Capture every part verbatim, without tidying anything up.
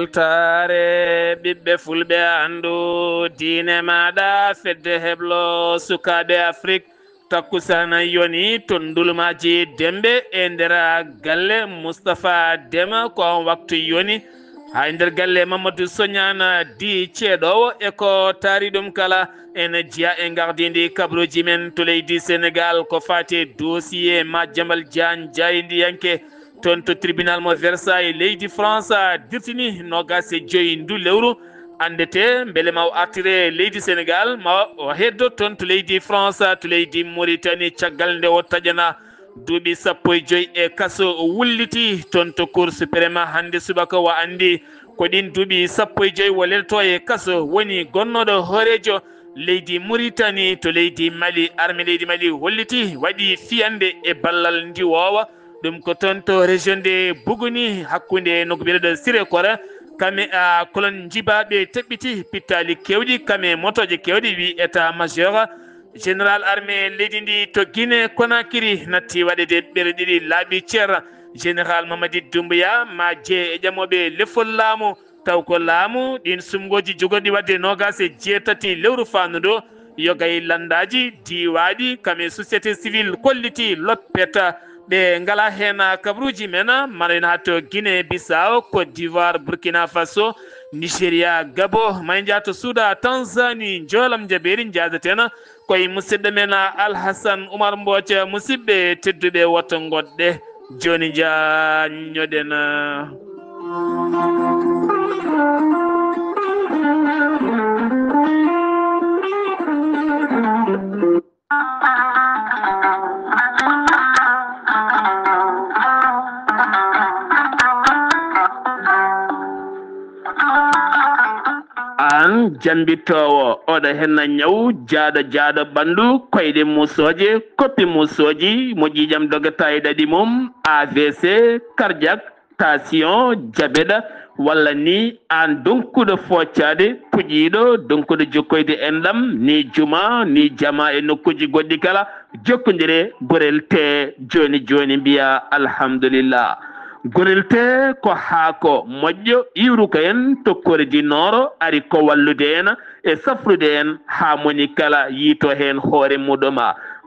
Weltaare ɓiɓɓe fulɓe, anndu diine maaɗa, fedde heblo sukaaɓe Afrik. Takkusana yoni ton ndulmaaji Demɓe e nder galle Mustapha Dema, ko on waktu yoni. Haa e nder galle Mamadou Sognane di ceeɗoowo e ko taari ɗum kala. En njiya e ngardindi kabaruuji men to leydi Senegal ko faati e dossier Madiambal Diagne, jaayndiyanke toon to tribunal mo Versailles, leydi France, dirtini noogaas e joy ndu lewru. Anndete mbele ma o artire leydi Senegal, ma o heddo toon to leydi France, to leydi Mauritanie, caggal nde o taƴana duuɓi sappo e joy e kaso. O wulliti toon to Cour suprême hannde subaka, wa anndi ko ɗin duuɓi sappo e joy o lelto e kaso. Woni gonnooɗo hooreejo leydi Mauritanie to leydi Mali. Armée leydi Mali holliti, waɗi fiyande e ballal ndiwoowa. Ɗum ko toon to région de Bougouni, hakkunde nokku biyeteeɗo Siré Kora. Kame a kolon njibaaɓe teɓɓiti pittaali keewɗi, kame motooje keewɗi, wi état major. Général armée leydi ndi to Guinée Conakry natti waɗeede ɓerɗe ɗiɗi laaɓi cer. Général Mamadi Doumbouya ma jee e ƴamooɓe lefol laamu, taw ko laamu ɗin sumngooji jogorɗi waɗde noogaas e jeetati lewru faanduɗo. Yogay lanndaaji diiwaaɗi, kame société civile kolliti loppeta. Ɓe ngala heen kabaruuji men, mara en haa to Guinée Bissau, Côte d'Ivoire, Burkina Faso, Nigeria, Gabon, may njaato Suuda, Tanzanie, njoolam njabeeri njaazaten. Koye musidɗo men Alhasan Umar Mbooc. Musidɓe tedduɓe, woto ngoɗɗe. Jooni njaññoɗen. Aan jammbitoowo, oɗo henna ñaw jaaɗo jaaɗo ɓanndu, koyɗe muusooje, koppi muusooji, mo ƴiiƴam dogata e ɗaɗi mum, A V C, cardiaque, tension, diabète, walla ni aan donkuɗo foccaade, puƴiiɗo, donkuɗo jokkoyde enɗam, ni juma, ni jama e nokkuuji goɗɗi kala, jokkondire Gorel Tee jooni jooni, mbiya alhamdulillah. Gorel Tee ko haako moƴƴo, iwruka en to Corée du Nord, ari ko wallude en e safrude en haa moni kala yiito heen hoore muɗum.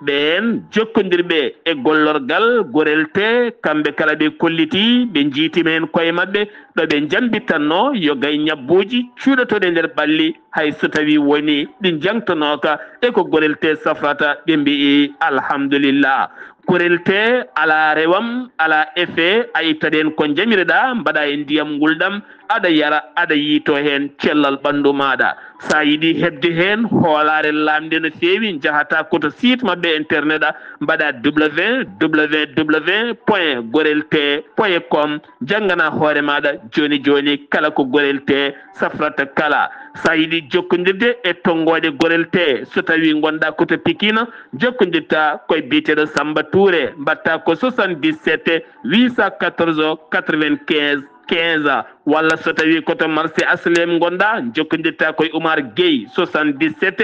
Ɓeen jokkondirɓe e gollorgal Gorel Tee, kamɓe kala ɓe kolliti, ɓe njiitima heen koye maɓɓe, ɗo ɓe njambitanno yo gay ñabbuuji cuuɗotooɗi e nder ɓalli, hay so tawii woni ɗi njangtonooka e ko Gorel Tee safrata, ɓe mbi'i alhamdulillah. Gorel Tee alaa rewam, alaa effet, a ittaɗen ko njamireɗaa, mbaɗa e ndiyam ngulɗam, aɗa yara, aɗa yiito heen cellal ɓanndu maaɗa. So a yiɗi heɓde heen hoolaare laamnde no feewi, njahata ko to site maɓɓe internet, a mbaɗa www point gorel tee point com, njanngana hoore maaɗa jooni jooni kala ko Gorel Tee safrata kala. So a yiɗi jokkondirde e tonngooɗe Gorel Tee, so tawii ngonɗaa ko to Pikine, jokkondirta koye biyeteeɗo Samba Touré, mbaɗta ko soixante-dix-sept huit cent quatorze quatre-vingt-quinze quinze, walla so tawii ko to marché H L M ngonɗaa, jokkondirta koye Oumar Gueye, soixante-dix-sept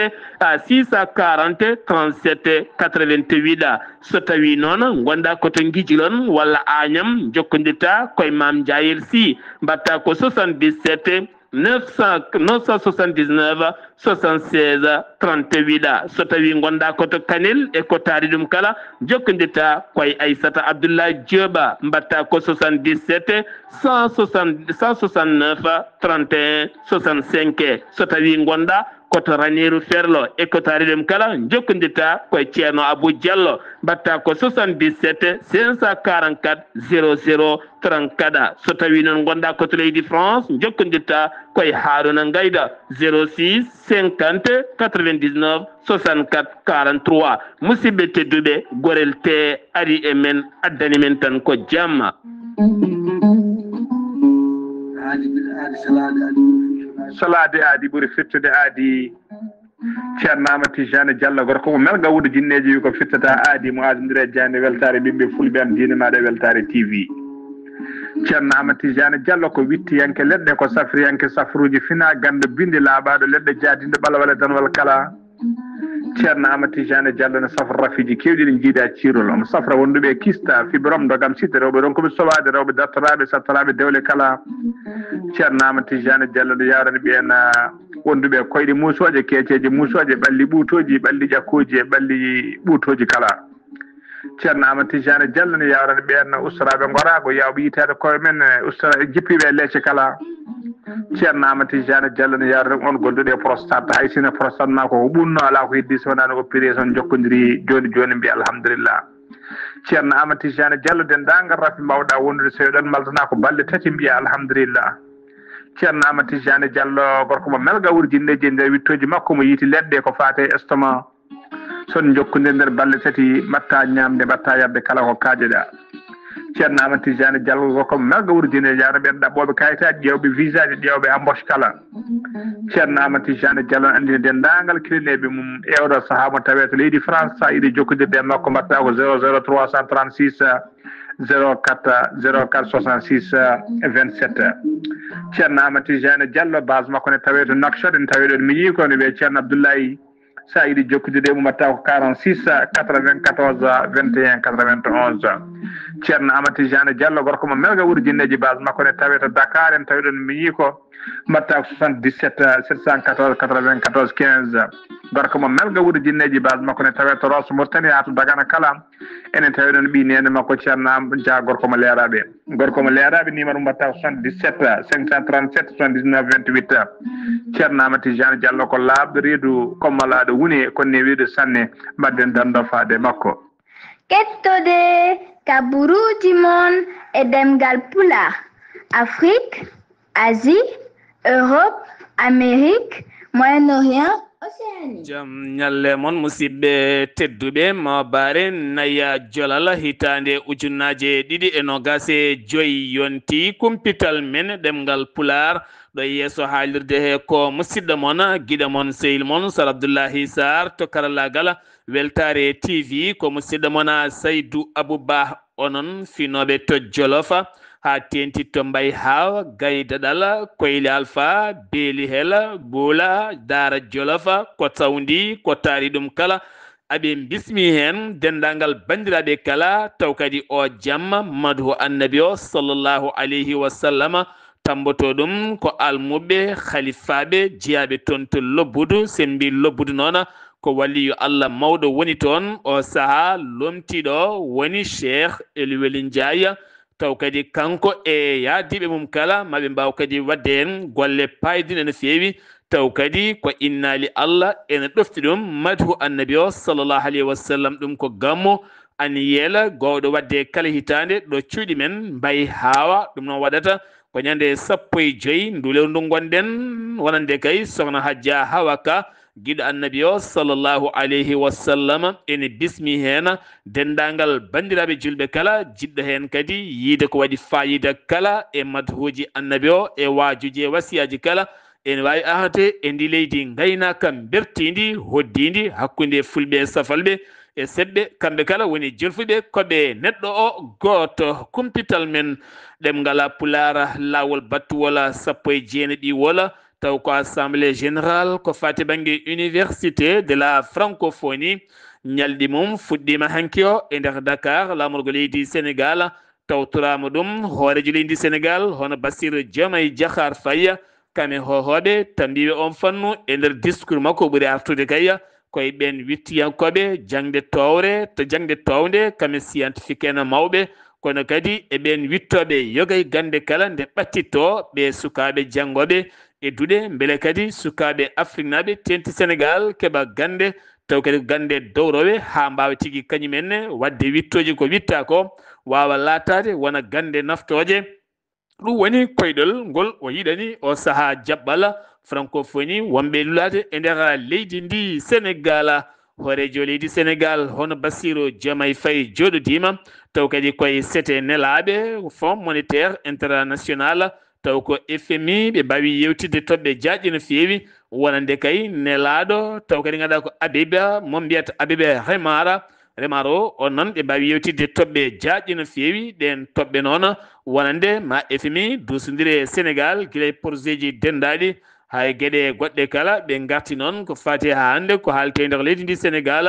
six cent quarante trente-sept quatre-vingt-huit. So tawii noon ngonɗaa ko to Ngijilon walla Agnam, jokkondirta koye Maam Njaayel Sy, mbaɗta ko soixante-dix-sept neuf cent, neuf cent soixante-dix-neuf soixante-seize trente-huit. So tawii ngonɗaa ko to Kanel e ko taari ɗum kala, jokkondirta koye Aissata Abdoulaye Diop, mbaɗta ko soixante-dix-sept cent soixante, cent soixante-neuf trente et un soixante-cinq. So tawii ngonɗaa ko to Raneeru Ferlo e ko taari ɗum kala, jokkondirta koye Ceerno Abou Diallo, mbaɗta ko soixante-dix-sept cinq cent quarante-quatre zéro zéro trente-quatre. So tawii noon ngonɗaa ko to leydi France, jokkondirta koye Haaruna Ngayda, zéro six cinquante quatre-vingt-dix-neuf soixante-quatre quarante-trois. Musidɓe tedduɓe, Gorel Tee ari e men, addani men tan ko jamma. Salaade aadi ɓuri fittude aadi. Ceerno Amadou Tijani Diallo, gorko mo Melga, wuudo jinneeji, wi ko fittata aadi mo aadondire jande. Weltaare ɓiɓɓe fulɓe am, diine maaɗa e Weltaare T V. Ceerno Amadou Tijani Diallo ko wittiyanke leɗɗe, ko safriyanke safruuji, fina ganndo bindi laaɓaaɗo leɗɗe, jaadinɗo ɓalwale danwal kala. Ceerno Amadou Tidiane Diallo ne safra rafiiji keewɗi ɗi njiidaa ciirol. Omo safra wonduɓe kista, fibrome, ndogam, site, rewɓe ronkuɓe sowaade, rewɓe dartoraaɓe, sattoraaɓe dewle kala. Ceerno Amadou Tidiane Diallo ne yawrani ɓeen, ah, wonduɓe koyɗe muusooje, keeceeje muusooje, ɓalli ɓuutooji, ɓalli ƴakkooji e ɓalli ɓuutooji kala. Ceerno Amadou Tidiane Diallo ne yawrani ɓeen ustoraaɓe ngoraago, yawɓe yitaade koye men, eh, ustora-, jippiiɓe e leece kala. Ceerno Amadou Tidiane Diallo ne yawrani on gonduɗo e prostate, hay sinno prostate ma ko ɓunno alaa ko heddi so wonaa no opération jokkodiri jooni jooni, mbiya alhamdulillah. Ceerno Amadou Tidiane Diallo, denndaangal rafi mbawɗa wondude so eɗon maltana ko balɗe tati, mbiya alhamdulillah. Ceerno Amadou Tidiane Diallo, gorko mo melga wurjinneeji e nder wittooji makko, mo yiiti leɗɗe ko faate estomac. Son jokkondir nder balɗe tati, mbatta ñamde, mbatta yarde kala ko kaajeɗa. Ceerno Amadou Tidiane Diallo ko melga wurjine, yano ɓen ɗaɓɓooɓe kayitaaji, ƴeewɓe visaaji, ƴeewɓe embauche kala. Ceerno Amadou Tidiane Diallo ne anndina denndaangal kilineeɓe mum e oɗo sahaa mo tawee to leydi France. So a yiɗi jokkondirde e makko, mbatta ko zéro zéro trois cent trente-six, zéro quatre, zéro quatre soixante-six, vingt-sept. Ceerno Amadou Tidiane Diallo, base makko ne tawee to Nouakchott, ne tawee ɗon miñi ko ne wiyee Ceerno Abdoulaye. So a yiɗi jokkondirde e mum, mbatta ko quarante-six, quatre-vingt-quatorze, vingt et un, quatre-vingt-onze. Ceerno Amadou Tidiane Diallo, gorko mo melga wurjinneeji, base makko ne tawee to Dakar, en tawi ɗon miñi ko, mbatta ko soixante-dix-sept, sept cent quatorze, quatre-vingt-quatorze, quinze. Gorko mo melga wurjinneeji, base makko ne tawee to Rosso Mauritanie haa to Dagana kala. Enen tawi ɗon ɓii neene makko Ceerno Am-, Dia, gorko mo leeraaɓe. Gorko mo leeraaɓe, numéro mbatta ko soixante-dix-sept, cinq cent trente-sept, soixante-dix-neuf, vingt-huit. Ceerno Amadou Tidiane Diallo ko laaɓɗo reedu, ko malaaɗo wune, ko newiiɗo sanne. Mbaɗden dando faade makko. Kettode kaburuuji mon e ɗemngal Pulaar, Afrique, Asie, Europe, Amérique, Moyen-Orient, Océanie. Jam ñalle mon, musidɓe tedduɓe. Maabaare naya jolal hitaande ujunnaaje ɗiɗi e noogaas e joy yonti kumpital men ɗemngal Pulaar. Ɗo yeeso haalirde he ko musidɗo mon, giɗo mon, sehil mon, Sar Abdullahi Sarr to karallaagal Weltaare T V, ko musidɗo mon Saydu Abu Bah. Onon finooɓe to Jolof, haa teeŋti to Mbaye Hawa, Gaye Daɗal, Koyle Alfa, Beeli Hel, Boola, Daara Jolof, ko sawndi, ko taari ɗum kala, aɓe bismi heen denndaangal banndiraaɓe kala, taw kadi o jamma madhu Annabi o sallallahu alayhi wa sallam, tamboto ɗum ko almuɓɓe, halifaaɓe, jeyaaɓe toon to Lobbudu, se mbi Lobbudu noon, ko waliyu Allah mawɗo woni toon, o sahaa lomtiiɗo woni Cheikh El Weli Ndiaye, taw kadi kanko e yaadiiɓe mum kala, ma ɓe mbaaw kadi waɗde heen golle paayɗinɗe no feewi, taw kadi ko innaali Allah ene ɗofti ɗum, madhu Annabi o sallallahu alayhi wa sallam, ɗum ko gammu, an yeela gowɗo waɗde kala hitaande ɗo cuuɗi men Mbaye Hawa, ɗum noon waɗata ko ñande sappo e joy ndu lewru ndu ngonɗen, wonande kay Sokhna Hadja Hawa Ka, giɗo Annabi o sallallahu alayhi wa sallam, ene bismi heen denndaangal banndiraaɓe julɓe kala, jiɗɗo heen kadi yiide ko waɗi faayiida kala e madhuuji Annabi o, e waajuuji e wasiyaaji kala, ene waawi arde e ndi leydi ngaynaaka mbertiindi, hoddiindi hakkunde Fulɓe e Safalɓe e Seɓɓe, kamɓe kala woni jolfuɓe ko ɓe neɗɗo o gooto. Kumpital men ɗemngal Pulaar, laawol battuwol sappo e jeenayi wol, taw ko Assemblée Générale ko faati bannge Université de la Francophonie. Ñalɗi mum fuɗɗiima hanki o e nder Dakar, laamorgo leydi Sénégal, tawtoraama ɗum hooreejo leydi Sénégal, hono Bassirou Diomaye Diakhar Faye, kam e hohooɓe tambiiɓe on fannu e nder discours makko ɓuri artude kay, koye ɓeen wittiyankooɓe jaŋde toowre, to jaŋde toownde, kam e scientifique en mawɓe, kono kadi e ɓeen wittooɓe yoga e gannde kala nde ɓattittoo, ɓe sukaaɓe janngooɓe e duɗe, mbele kadi sukaaɓe Afriknaaɓe teeŋti Sénégal keɓa gannde, taw kadi ko gannde dowrowe, haa mbaawa tigi kañum en ne waɗde wittooji ko witta ko, waawa laataade wona gannde naftooje. Ɗum woni koyɗol ngol o yiɗani o sahaa jaɓɓal Francophonie wonɓe lulaade e nder leydi ndi Sénégal. Hooreejo leydi Sénégal, hono Bassirou Diomaye Faye, jooɗodiima, taw kadi koye sete nelaaɓe Fonds Monétaire International, taw ko F M I, ɓe mbaawi yewtidde toɓɓe jaajɗe no feewi, wonande kay nelaaɗo, taw kadi ngannduɗaa ko Abiba, mo mbiyata Abiba Remara, Remaro, on noon ɓe mbaawi yewtidde toɓɓe jaajɗe no feewi. Ɗeen toɓɓe noon wonande ma F M I duusondire e Sénégal, gila e projet ji denndaaɗi, Hay geɗe goɗɗe kala ɓe ngarti noon ko fati haa hannde ko haaltee nder leydi ndi Senegal,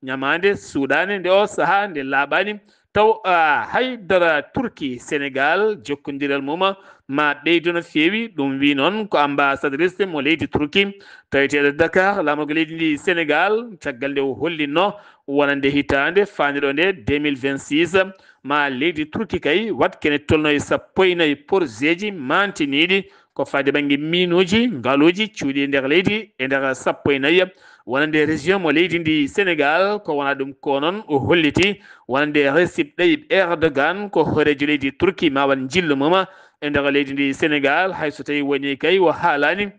ñamaande suuɗaande nde o sahaa nde laaɓaani. Taw, ah, haydara Turki Senegal jokkondiral mum ma ɓeydo no feewi. Ɗum wi noon ko ambassadrice mo leydi Turki taweteeɗo Dakar, laamorgo leydi ndi Senegal, caggal nde o hollinno wonande hitaande faandeɗo nde deux mille vingt-six, ma leydi Turki kay wat kene tolno e sappo e nayi porzeeji mantiniiɗi ko fade bannge miinuuji, ngaluuji, cuuɗi e nder leydi e nder sappo e nayi. Wonande région mo leydi ndi Senegal, ko wona ɗum ko noon o holliti wonande Recep Tayyip Erdogan ko hooreejo leydi Turki ma waɗ njillu mum e nder leydi ndi Senegal, hay so tawi woni kay o haalaani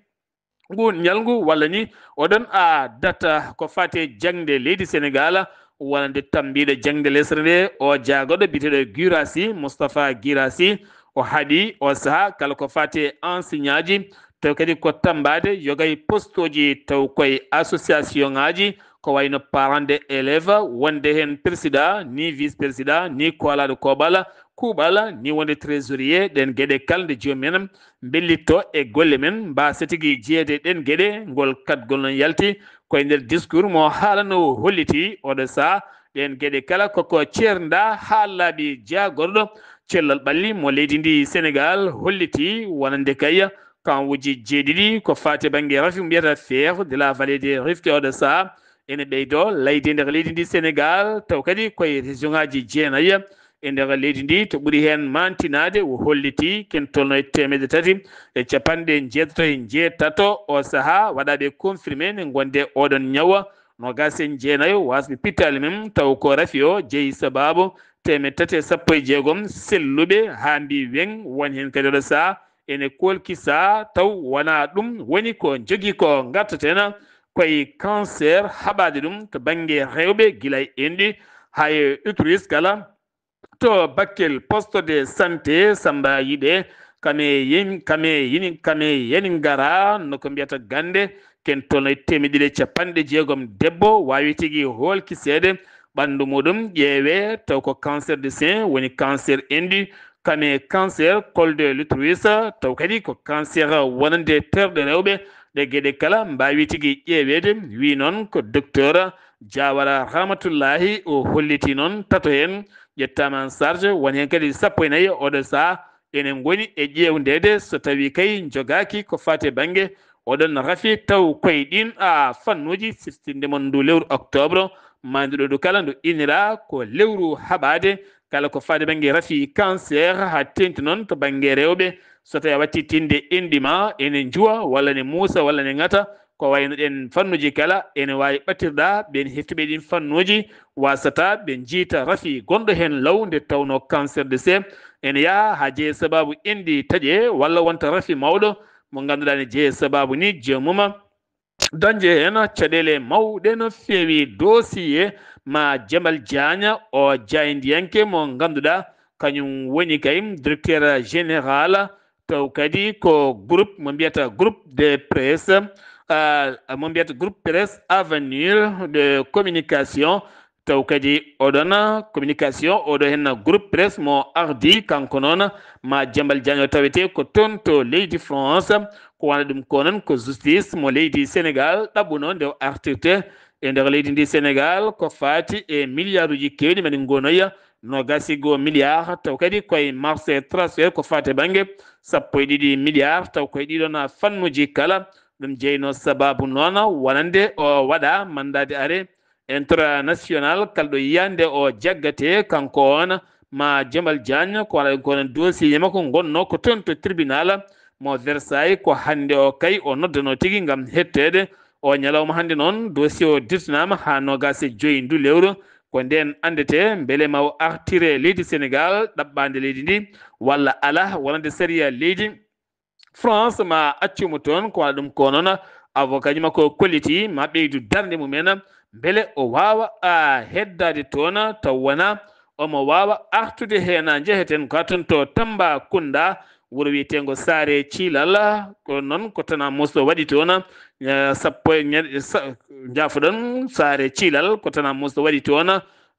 ngu ñalngu walla ni oɗon a data ko fate jaŋde leydi Senegal, wonande tambiiɗo jaŋde lesre nde o jaagoɗo biyeteeɗo Guirassy, Moustapha Guirassy, o haɗi o saha kala ko fate enseignant ji, taw kadi ko tambaade yogay postoji taw koye association ngaji ko wayno parent de élève, wonde heen président ni vice président ni koolaaɗo koɓal, kuuɓal ni wonde trésorier. Ɗeen geɗe kala nde joomum en mbellitto e golle men, mbasa tigi jeeyde ɗeen geɗe. Ngol kaɗgol noon yalti koye nder discours mo haalano holliti oɗo saha ɗeen geɗe kala koko ceernda haa laaɓi. Jaagorɗo cellal ɓalli mo leydi ndi Senegal holliti wonande kay kawuuji jeeɗiɗi ko fati bannge rafi mbiyata Fer de la Vallée des Rift oɗo saha ene ɓeydo layde nder leydi ndi Senegal, taw kadi koye région ngaji jeenayi e nder leydi ndi, to ɓuri heen mantinaade o holliti ken tolno e teemedde tati e capanɗe njeetato e njeetato o saha waɗaɓe confirmé ne gonde oɗon ñawa noogas e jeenayo wasɓe pittali mum, taw ko rafi o jeyi sababu teemedde tati e sappo e jeegom selluɓe haa mbi weŋ. Won heen kadi oɗo saha ene kolkisa, taw wona ɗum woni ko jogi ko ngartaten koye cancer, haɓaade ɗum to bannge rewɓe gila e enɗi haa e utérus kala. To Bakel, poste de santé Samba Yiɗe, kame yen-, kame yini-, kame yani ngara no ko mbiyata gannde, ken tolno e teemedde ɗiɗi e capanɗe jeegom debbo waawi tigi hoolkiseede ɓanndu muɗum, ƴeewe taw ko cancer de sein woni cancer enɗi, kame cancer col de l'utérus, taw kadi ko cancer wonande terɗe rewɓe. Ɗe geɗe kala mbaawi tigi ƴeeweede, wi noon ko docteur Diawara Rahmatullahi, o holliti noon tato heen ƴettaama en charge, won heen kadi sappo e nayi oɗo saha ene ngoni e ƴeewndeede so tawi kay njogaaki ko fati e bannge oɗon rafi, taw koye ɗin a fannuuji siftinde mon ndu lewru octobre, maanduɗo ndu kala ndu innira ko lewru haɓaade kala ko fati bannge rafi cancer, haa teeŋti noon to bannge rewɓe, so tawi a watti tinde enɗi ma ene njuwa walla ne muusa walla ne ŋata, ko wayno ɗen fannuuji kala ene waawi ɓattirɗa ɓen heftuɓe ɗin fannuuji, wasata ɓe njiita rafi gonɗo heen law nde tawno cancer de sein ene yaha haa jeeye sababu enɗi taƴe walla wonta rafi mawɗo mo ngannduɗaa ne jeeye sababu ni joomum dañde heen caɗeele mawɗe no feewi. Dossier ma Jamal Diagne, o jaayndiyanke mo ngannduɗaa kañum woni kay directeur général, taw kadi ko groupe mo mbiyata groupe de presse, ah, mo mbiyata groupe presse avenir de communication, taw kadi oɗon communication, oɗo heen groupe presse mo ardi, kanko noon ma Jamal Diagne o tawete ko toon to leydi France, ko wona ɗum ko noon ko justice mo leydi Sénégal ɗaɓɓuno nde o artirte e nder leydi ndi Sénégal ko fati e milliarduji kewɗi mbaɗi gonoya noogas e goo milliard, taw kadi koye marché transfert ko fati e bannge sappo e ɗiɗi milliard, taw koye ɗiɗon fannuji kala. Ɗum jeyno sababu noon wonande o waɗa mandat d'arrêt international kala ɗo yiyande o jaggate kanko on ma Jamal Diagne, ko waɗa ko noon dossier makko ngonno ko toon to tribunal mo Versailles, ko hannde o kay o noddano tigi ngam hetteede. O ñalawma hannde noon dossier o dirtinaama haa noogas e joyi ndu lewru, ko ndeen anndete mbele ma o artire leydi Sénégal ɗaɓɓaande leydi ndi walla alaa, wonande sariya leydi France ma accumo toon. Ko wona ɗum ko noon avocat ji makko kolliti ma ɓeydu darnde mumen mbele o waawa a heddaade toon taw wona omo waawa artude heen. Njeheten ko toon to Tambacounda, wuro wiyeteengo Saare Ciilal, ko noon ko Tana Muso waɗi toon, eh, sappo e ñe-, sa-, njaafoɗon, Saare Ciilal ko Tana Muso waɗi toon.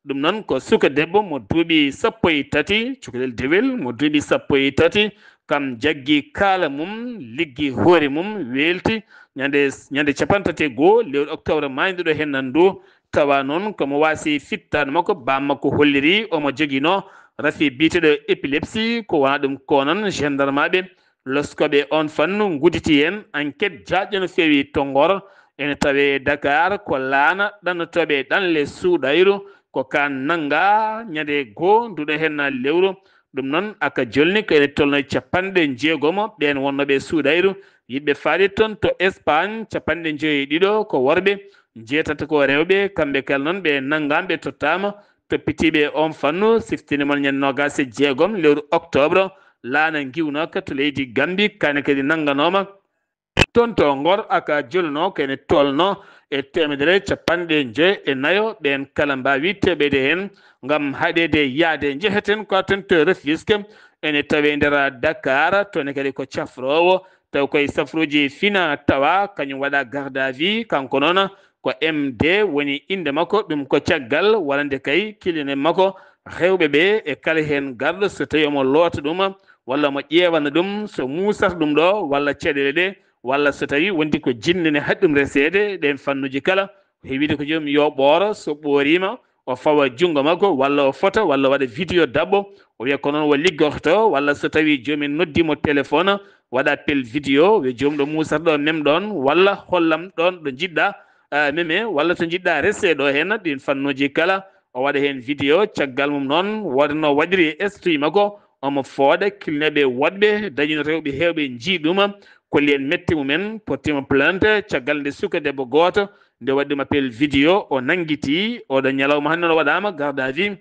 Ɗum noon ko suka debbo mo duuɓi sappo e tati, cukalel dewel mo duuɓi sappo e tati, Kam jaggi kaala mum, liggi hoore mum, weelti ñande, ñande capanɗe tati e goo lewru oktoobar maayduɗo heen nan ndu. Tawa noon ko mo waasi fittaandu makko, baam makko holliri omo joginoo rafi biyeteeɗo épilepsie, ko wonaa ɗum ko noon gendarmaaɓe loskooɓe oon fannu ngudditi heen enquête jaajɗo no feewi to Ngor, ene tawee Dakar, ko laana ɗannotooɓe ɗanle suuɗayru, ko kaan nannga ñande goo nduɗo heen lewru. Ɗum noon aka jolni ko ene tolno e capanɗe jeegomo ɓeen wonnooɓe suuɗayru, yiɗɓe faade toon to Espagne, capanɗe njoyo e ɗiɗo ko worɓe, jeetati ko rewɓe, kamɓe kala noon ɓe nanngaama, ɓe tottaama toppitiiɓe oon fannu. Siftini mon ñande noogaas e jeegom lewru oktoobar, laana ngiwnooka to leydi Gambi, kaane kadi nannganooma toon to Ngor, aka jolunoo ko ene tolno e teemedere capanɗe njoyo e nayo, ɓeen kala mbaawi teɓeede heen ngam haɗeede yahde. Njeheten ko toon to Rufisque, ene tawee nder Dakar, toon kadi ko cafroowo, taw koye safruuji fina tawa, kañum waɗa garde à vue, kanko noon ko M D woni innde makko, ɗum ko caggal wonande kay kilinal makko, rewɓe ɓe e kala heen garɗo, so tawii omo loota ɗum, walla omo ƴeewana ɗum, so muusata ɗum ɗo, walla caɗeele ɗe, walla so tawii wondi ko jinne ne haɗi ɗum reseede, ɗeen fannuuji kala, heewii ko joom yo ɓooro, so ɓooriima, o fawa junngo makko, walla o fota, walla o waɗa vidéo daɓɓo, o wiya ko noon o liggortoo, walla so tawii joomum noddii mo téléphone, waɗa appel vidéo, wiya joom ɗo muusata ɗo, mem ɗoon, walla hollam ɗoon ɗo njiɗɗaa, ah, meme, walla to njiɗɗaa resee ɗo heen, ɗiin fannuuji kala, o waɗa heen vidéo, caggal mum noon, wooda no waɗiri e esprit makko, omo fooɗa, kilneeɓe woɗɓe, dañino rewɓe heewɓe njii ɗum, kolli en mette mumen, portiima plainte, caggal nde suka debbo gooto, nde waɗi ɗum appel vidéo, o nanngitii, oɗo ñalawma hannde no waɗaama garde à vue.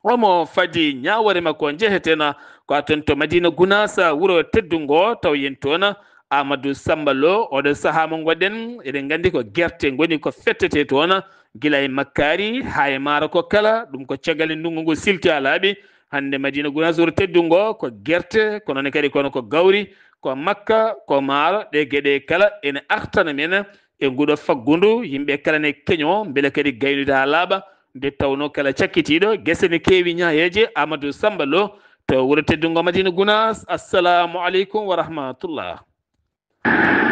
Omo fadi ñaawoore makko, njehetena ko a toon to Madina Gunaas, wuro teddungo, taw yen toon Amadou Samba Lo. Oɗo sahaa mo ngonɗen, eɗen nganndi ko gerte ngoni ko fettete toon, gila e makkaari haa e maaro ko kala, ɗum ko caggal nde ndunngu ngu silti haa laaɓi. Hannde Madina Gunaas wuro teddungo ko gerte, kono ne kadi kono ko gawri, ko makka, ko maaro, ɗe geɗe kala ene artana men e nguɗo faggundu, yimɓe kala ne keño, mbele kadi gaynude haa laaɓa, nde tawnoo kala cakkitiiɗo, gese ne keewi ñaayeeje. Amadou Samba Lo to wuro teddungo Madina Gunaas. Assalamu aleykum wa rahmatullah.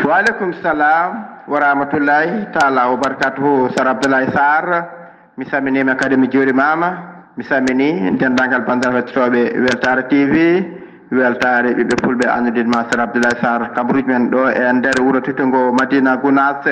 Wa aleykum salam wa rahmatullahi taala wa barakatuhu, Sar Abdoulaye Sarr. Mi salminiima kadi, mi juurimaama. Mi salminii denndaangal banndiraaɓe heɗotooɓe Weltaare T V, Weltaare ɓiɓɓe Fulɓe, anndude ma Sar Abdoulaye Sarr, kabaruuji men ɗo e nder wuro teddungo Madina Gunaas.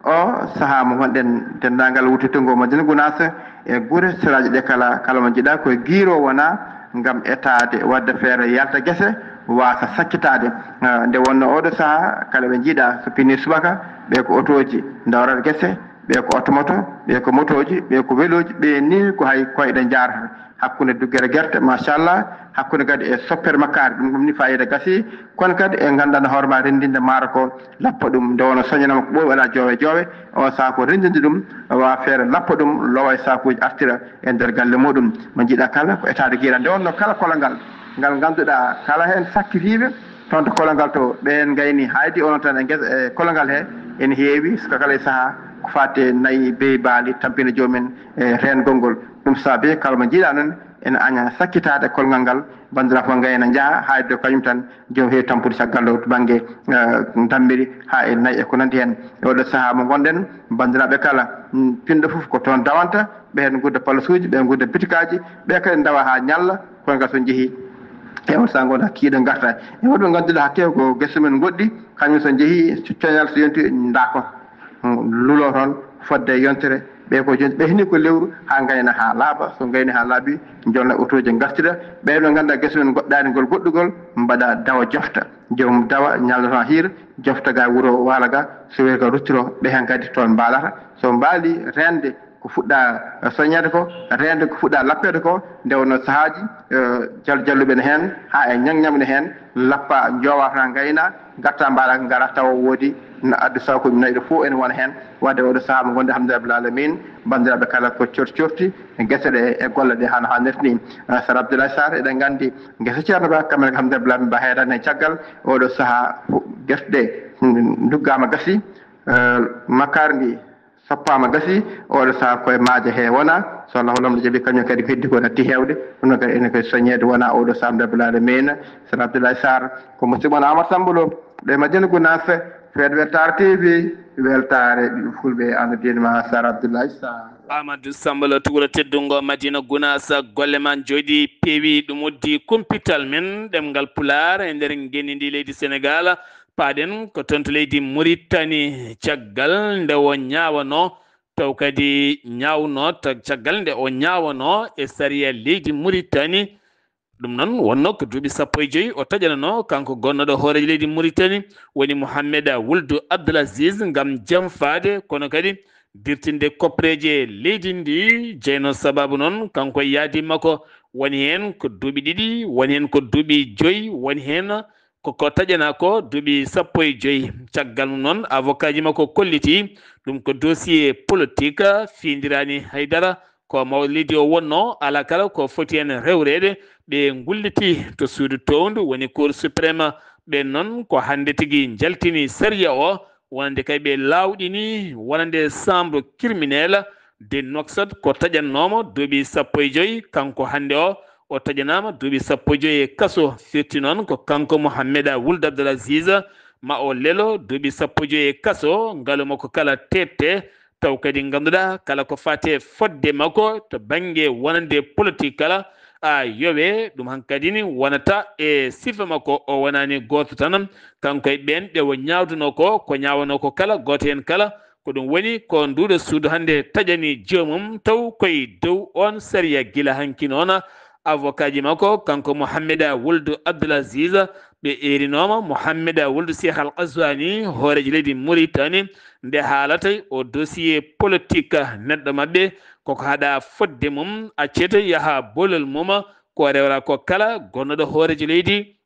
O sahaa mo ngonɗen, denndaangal wuro teddungo Madina Gunaas e gure seraaji ɗe kala, kala mo njiɗaa ko e giiroo wona ngam etaade, waɗde feere, yalta gese, waasa sakkitaade. Ah, nde wonnoo oɗo sahaa, kala ɓe njiɗaa so pinii subaka, ɓe ko otooji ndawrata gese, ɓe ko oto moto, ɓe ko motooji, ɓe ko welooji, ɓe nii ko hay koyɗe njaarata. Hakkunde duggere gerte, machallah, hakkunde kadi e soppere makkaari, ɗum, ɗum ni faayiida gasii. Kono kadi e ngannduɗaa hoore ma renndinde maaro ko lappa ɗum, nde wonnoo soñanaama ko ɓooyi alaa joowe joowe, o sahaa ko renndinde ɗum, wa feere lappa ɗum, lowa e saakuuji artira e nder galle muɗum. Mo njiɗaa kala ko etaade giira, nde wonnoo kala kolongal ngal ngannduɗaa kala heen sakkitiiɓe, toon to kolongal to ɓeen ngayni haydi, onon tan e ngesa, e kolongal he ene heewi, so kala e sahaa ko faati e nayi, beyi, baali, tampina joomum en e reengol ngol. Ɗum saabi kala mo njiɗaa noon ene aña sakkitaade kolngal ngal, banndiraaɓe fof ngayna njaha, hayde kañum tan joom heewi tampude caggal ɗo to bannge, eh, dammiri haa e nayi e ko nanndi heen. E oɗo sahaa mo ngonɗen, banndiraaɓe kala, mm, pinɗo fof ko toon dawanta, ɓe heen ngudda palasuuji, ɓe ngudda bitikaaji, ɓe kadi ndawa haa ñalla, kono ngal so njehii, e on sahaa ngonda kiiɗo ngarta. E woɗɓe ngannduɗaa hakke ko gese men ngoɗɗi, kañum so njehii, so coñal so yonti, ndaako. Lulo toon fodde e yontere, ɓe ko jonti, ɓe hini ko lewru haa ngayna haa laaɓa, so ngayni haa laaɓi, jonna otooji ngartira, ɓe ɓe ngannduɗaa gese men goɗɗaani ngol goɗɗugol, mbaɗa dawa jofta, joom dawa ñallo tan hiira, jofta ga wuro waala ga, so wiyii ka ruttiro, ɓe heen kadi toon mbaalata, so mbaali reende ko fuɗɗa, eh, soñeede ko, reende ko fuɗɗa lappeede ko, nde wonnoo sahaaji, eh, jal-, jalluɓe ne heen, haa e ñaŋ-ñaŋ ne heen, lappa, njoowa tan ngayna, ngarta mbaɗa, ngara tawa woodi no addu sakuuji nayi ɗo fof ene wona heen. Wadde oɗo sahaa mo ngonɗen, alhamdulillahi rabbil alamin, banndiraaɓe kala ko corti corti, gese ɗe e golle ɗe hano hannirta ni. Eh, Sar Abdoulaye Sarr, eɗen nganndi gese Ceerno Ba, kamɓe ne alhamdulillahi rabbil alamin, ba heedani heen caggal, oɗo sahaa gese ɗe, mm, nduggaama gasi, eh, makkaari ndi, Soppaama gasi, oɗo sahaa koye maaje he wona, so Allahu Laamɗo jaɓi, kañum kadi ko heddi ko natti heewde, ɗum noon kadi ene koye soñeede wona oɗo sahaa Rabbul Aalamiina, Seydi Abdoulaye Sarr, ko musidɗo mon Amadou Samba Lo, ɗo e Madina Gounass, Fed Weltaare T V, weltaare ɓiɓɓe fulɓe, ano diin ma Sarr Abdoulaye Sarr. Amadou Samba Lo, tuguro teddungo Madina Gounass, golle ma njooɗi peewi, ɗum uddi kumpital men, ɗemngal Pulaar e nder ngenndi ndi leydi Senegaal, paaɗen ko toon to leydi Muritani, caggal nde o ñaawano, taw kadi ñaawno, ta-, caggal nde o ñaawano e sariya leydi Muritani. Ɗum noon wonno ko duuɓi sappo e joyi o taƴanano, kanko gonnoɗo hooreejo leydi Muritani, woni Mohamed Wuldu Abdul Aziz, ngam jamfaade, kono kadi dirtinde koppereeje leydi ndi. Jeyno sababu noon, kanko e yaadi makko, woni heen ko duuɓi ɗiɗi, woni heen ko duuɓi joyi, woni heen ko, ko taƴanaa ko duuɓi sappo e joyi. Caggal mum noon, avocat ji makko kolliti ɗum ko dossier politique, fiindiraani hay dara. Ko mawɗo leydi o wonno, alaa kala ko foti heen rewreede. Ɓe ngulliti to suudu toowndu, woni Cour suprême. Ɓeen noon ko hannde tigi njaltini sariya o, wonande kay ɓe laawɗini wonande chambre criminelle de Nouakchott, ko taƴannooma duuɓi sappo e joyi, kanko hannde o, o taƴanaama duuɓi sappo e joyi e kaso. Firti noon ko kanko Mohamed Wuld Abdel Aziz, ma o lelo duuɓi sappo e joyi e kaso, ngalu makko kala teette, taw kadi ngannduɗaa kala ko faati e fodde makko to bannge wonande politique kala, a yowe ɗum. Hankadi ni wonata e sifa makko, o wonaani gooto tan, kanko e ɓeen ɓe o ñaawduno ko, ko ñaawano ko kala gooto heen kala. Ko ɗum woni ko nduuɗo suudu hannde taƴani joomum, taw koye dow oon sariya gila hanki noon. Avocat ji makko, kanko Mohamed Wuld Abdul Aziz, ɓe eerinooma Mohamed Wuld Cheikh Al Ghazouani, hooreejo leydi Mauritanie, nde haalata o dossier politique neɗɗo maɓɓe, koko haɗa fodde mum, accete yaha bolol mum, ko rewra ko kala gonnoɗo hooreejo leydi.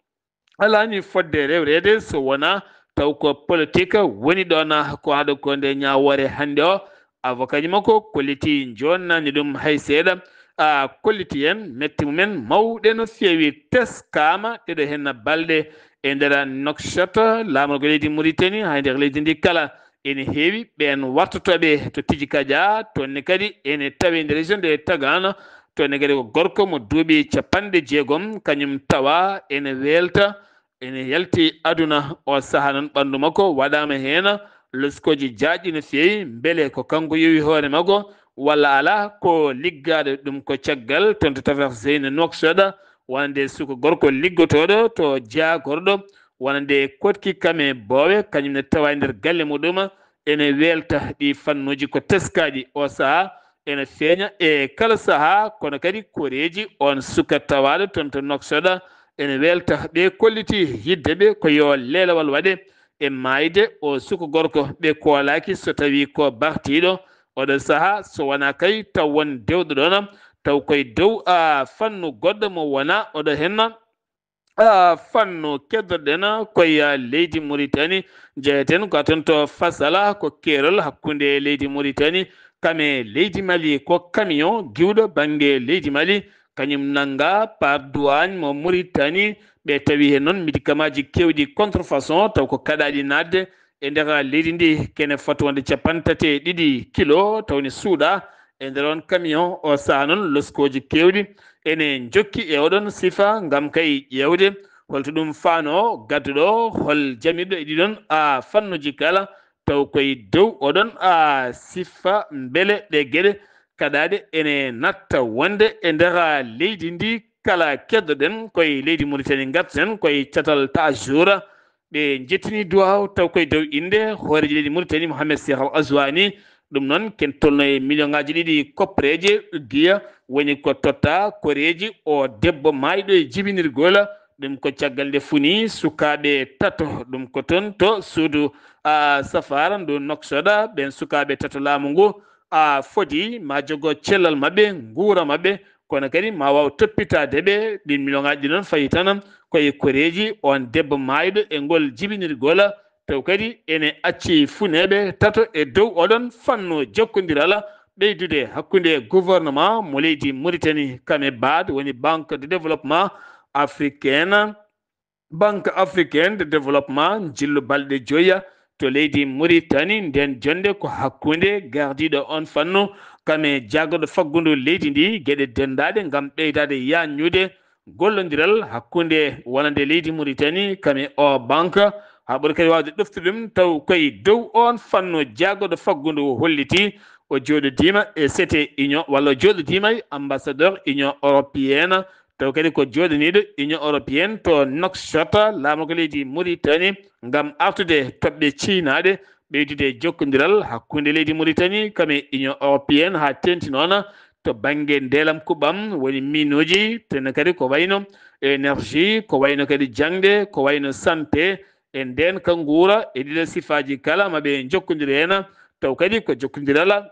Alaani fodde rewreede so wonaa taw ko politique woni ɗoon, ko haɗa ko nde ñaawoore hannde o. Avocat ji makko kolliti, joonnaani ɗum hay seeɗa. A kolliti en, metti mumen mawɗe no feewi, teskaama ɗeɗo heen balɗe e nder Nouakchott, laamorgo leydi Mauritanie, hay nder leydi ndi kala. Ene heewi ɓeen wartotooɓe to Tijikaja, toon ne kadi ene tawee nder région de Tagaana, toon ne kadi ko gorko mo duuɓi capanɗe jeegom, kañum tawa ene weelta, ene yalti aduna. O sahaa noon ɓanndu makko waɗaama heen loskooji jaajɗi no feewi, mbele ko kanko yowi hoore makko walla alaa, ko liggaaɗo ɗum ko caggal toon to Tafeex Zeyna Nouakchott, wonande suka gorko liggotooɗo to jaagorɗo, wonande Koɗki Kame Boowe, kañum ne tawa e nder galle muɗum, ene weelta ɗi fannuuji ko teskaaɗi. O sahaa ene feeña e kala sahaa, kono kadi koreeji oon suka tawaaɗo toon to Nouakchott ene weelta. Ɓe kolliti yidde ɓe ko yo leelawal waɗe e maayde o suka gorko. Ɓe koolaaki so tawii ko bartiiɗo oɗo sahaa, so wonaa kay taw won dewɗo ɗoon, taw koye dow a fannu goɗɗo mo wonaa oɗo heen. A fannu keddoɗen koye leydi Mauritanie, jeyeten ko toon to Fasala, ko keerol hakkunde leydi Mauritanie kam e leydi Mali. Ko camion giwɗo bannge leydi Mali, kañum nannga par douane mo Mauritanie. Ɓe tawi heen noon médicament ji keewɗi contrefaçon, taw ko kaɗaaɗi naatde e nder leydi ndi, kene foti wonde capanɗe tati e ɗiɗi kilo, taw ne suuɗa e nder on camion. O sahaa noon loskooji keewɗi ene njokki e oɗon sifa ngam kay ƴeewde holto ɗum faano gadduɗo, hol jamirɗo e ɗiɗon a fannuji kala, taw koye dow oɗon a sifa mbele ɗe geɗe kaɗaaɗe ene natta wonde e nder leydi ndi kala. Keddoɗen koye leydi Mauritanie, ngarten koye catal Tajoura. Ɓe njettini duwaaw taw koye dow innde hooreejo leydi Mauritanie, Mohamed Cheikh Al Ghazouani. Ɗum noon, ken tolno e million ŋaaji ɗiɗi koppereeje uddiya, woni ko totta koreeji o debbo maayɗo e jibinirgol. Ɗum ko caggal nde funi sukaaɓe tato, ɗum ko toon to suudu, a, Safara ndu Nouakchott, ɓeen sukaaɓe tato laamu ngu, a, foti ma jogo cellal maɓɓe, nguura maɓɓe, kono kadi ma waaw toppitaade ɓe. Ɗiin million ŋaaji ɗi noon fayi tan koye koreeji on debbo maayɗo e ngol jibinirgol, taw kadi ene acci funeeɓe tato e dow oɗon fannu jokkondiral ɓeydude hakkunde gouvernement mo leydi Mauritanie kam e BAD, woni Banque de Développement Africaine. Banque Africaine de Développement, njillu balɗe joya to leydi Muritani. Nden jonnde ko hakkunde gardiiɗo on fannu, kam e jaagorɗo faggundu leydi ndi, geɗe denndaaɗe ngam ɓeydaade yaajnude gollondiral hakkunde wonande leydi Muritani kam e o banque. Haa ɓuri kadi waawde ɗoftude ɗum, taw koye dow on fannu jaagorɗo faggundu o holliti o jooɗodiima e C T Union, walla o jooɗodiima e ambassadeur Union européenne, taw kadi ko jooɗaniiɗo Union européenne to Nouakchott, laamu ko leydi Muritani, ngam artude toɓɓe ciynaaɗe ɓeydude jokkondiral hakkunde leydi Muritani kam e Union européenne, haa teeŋti noon to bannge ndelam kuɓɓam, woni miinuuji, tene kadi ko wayno énergie, ko wayno kadi jaŋde, ko wayno santé, e ndeen ka nguura, e ɗiɗo sifaaji kala ma ɓe njokkondiri heen, taw kadi ko jokkondiral